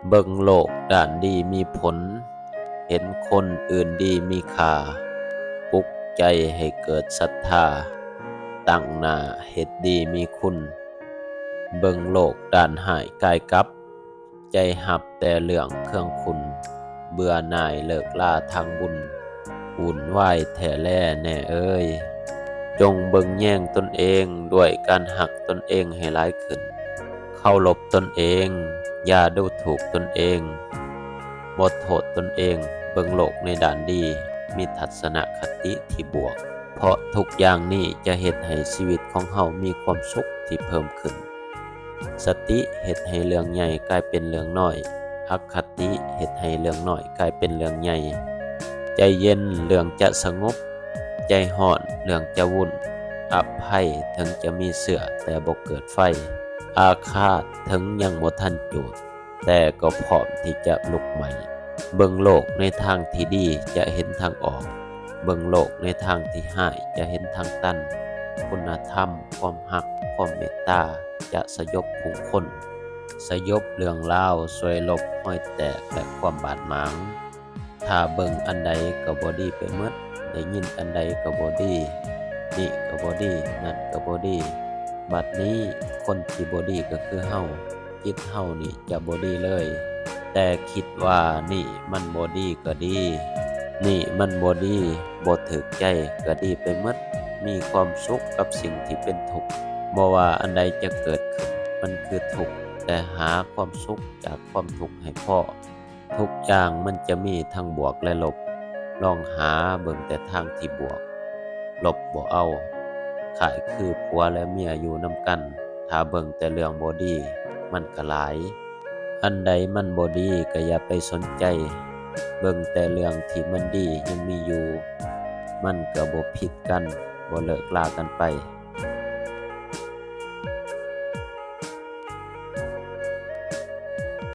ເບິ່ງໂລກດ້ານດີມີຜົນ, ເຫັນຄົນອື່ນດີມີຄ່າ, ປຸກໃຈໃຫ້ເກີດສັດທາ, ຕັ້ງໜ້າເຮັດດີມີຄຸນ. ເບິ່ງໂລກດ້ານຮ້າຍກາຍກັບ, ໃຈຮັບແຕ່ເລື່ອງເຄືອງຂຸ່ນ, ເບື່ອໜ່າຍເລີກລາທາງບຸນ, ວຸ່ນວາຍແທ້ແລແນ່ເອີຍ. ຈົ່ງເບິ່ງແຍງຕົນເອງດ້ວຍການຮັກຕົນເອງໃຫ້ຫຼາຍຂຶ້ນ, ເຄົາລົບຕົນເອງ, ຢ່າດູຖູກຕົນເອງ, ບໍ່ໂທດຕົນເອງ, ເບິ່ງໂລກໃນດ້ານດີ, ມີທັດສະນະຄະຕິທີ່ບວກ, ເພາະທຸກຢ່າງນີ້ຈະເຮັດໃຫ້ຊີວິດຂອງເຮົາມີຄວາມສຸກທີ່ເພີ່ມຂຶ້ນ. ສະຕິເຮັດໃຫ້ເລື່ອງໃຫຍ່ກາຍເປັນເລື່ອງນ້ອຍ, ອະຄະຕິເຮັດໃຫ້ເລື່ອງນ້ອຍກາຍເປັນເລື່ອງໃຫຍ່. ໃຈເຢັນເລື່ອງຈະສະຫງົບ, ໃຈຮ້ອນເລື່ອງຈະວຸ່ນ. ອະໄພເຖິງຈະມີເຊື້ອແຕ່ບໍ່ເກີດໄຟ, ອາຄາດເຖິງຍັງບໍ່ທັນຈູດ ແຕ່ກໍພ້ອມທີ່ຈະລຸກໄໝ້. ເບິ່ງໂລກໃນທາງທີ່ດີຈະເຫັນທາງອອກ, ເບິ່ງໂລກໃນທາງທີ່ຮ້າຍຈະເຫັນທາງຕັນ. ຄຸນນະທຳ, ຄວາມຮັກ, ຄວາມເມດຕາ ຈະສະຫຍົບຜູ້ຄົນ, ສະຫຍົບເລື່ອງລາວ, ຊ່ວຍລົບຮອຍແຕກ ແລະ ຄວາມບາດໝາງ. ຖ້າເບິ່ງອັນໃດກໍບໍ່ດີໄປໝົດ, ໄດ້ຍິນອັນໃດກໍບໍ່ດີ, ນີ້ກໍບໍ່ດີ, ນັ້ນກໍບໍ່ດີ. ບັດນີ້ຄົນທີ່ບໍ່ດີກໍຄືເຮົາ, ຈິດເຮົານີ້ຈະບໍ່ດີເລີຍ. ແຕ່ຄິດວ່ານີ້ມັນບໍ່ດີກໍດີ, ນີ້ມັນບໍ່ດີ, ບໍ່ຖືກໃຈກໍດີໄປໝົດ. ມີຄວາມສຸກກັບສິ່ງທີ່ເປັນທຸກ, ບໍ່ວ່າອັນໃດຈະເກີດຂຶ້ນ, ມັນຄືທຸກ, ແຕ່ຫາຄວາມສຸກຈາກຄວາມທຸກໃຫ້ພໍ. ທຸກຢ່າງມັນຈະມີທັງບວກ ແລະ ລົບ, ລອງຫາເບິ່ງແຕ່ທາງທີ່ບວກ, ລົບບໍ່ເອົາ. ຄ້າຍຄືຜົວ ແລະ ເມຍຢູ່ນຳກັນ, ຖ້າເບິ່ງແຕ່ເລື່ອງບໍ່ດີ, ມັນກະຫຼາຍ. ອັນໃດມັນບໍ່ດີກະຢ່າໄປສົນໃຈ, ເບິ່ງແຕ່ເລື່ອງທີ່ມັນດີຍັງມີຢູ່, ມັນກະບໍ່ຜິດກັນ, ບໍ່ເລີກລາກັນໄປ.